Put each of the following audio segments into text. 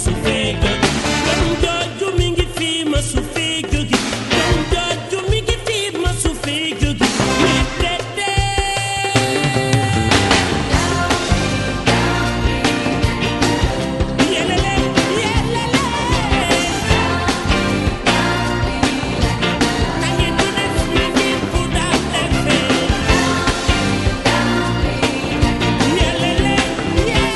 su fee jóge doom jooju mi ngi fi ma su fee jóge doom jooju mi ngi fi ma su fee jóge mais tete yelele yelele na ngeen di def na ngeen ko daan defee yelele yelele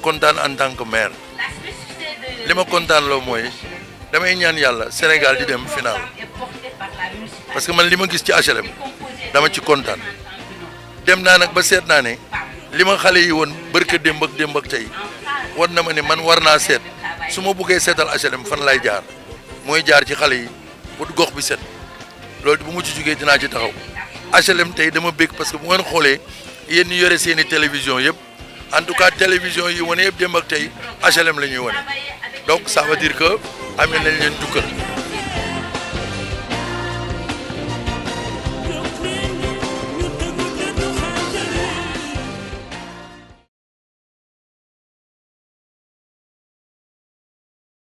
kontaan en tant que maire li ma kontaan loo mooy damay ñaan yàlla Sénégal di dem final parce que man li ma gis ci HLM dama ci kontaan dem naa nag ba seet naa ne li ma xale yi woon barke démb ak tey war na ma ne man war naa seet su ma buggee seetal HLM fan lay jaar mooy jaar ci xale yi bu gox bi set loolu bu mu ci jógee dinaa ci taxaw HLM tey dama bég parce que bu ngeen xoolee yéen ñi yore seeni télévision yëpp en tout cas télévision yi wane yëpp démb ak tey HLM la ñuy wane donc ça veut dire que amee nañ leen jukkal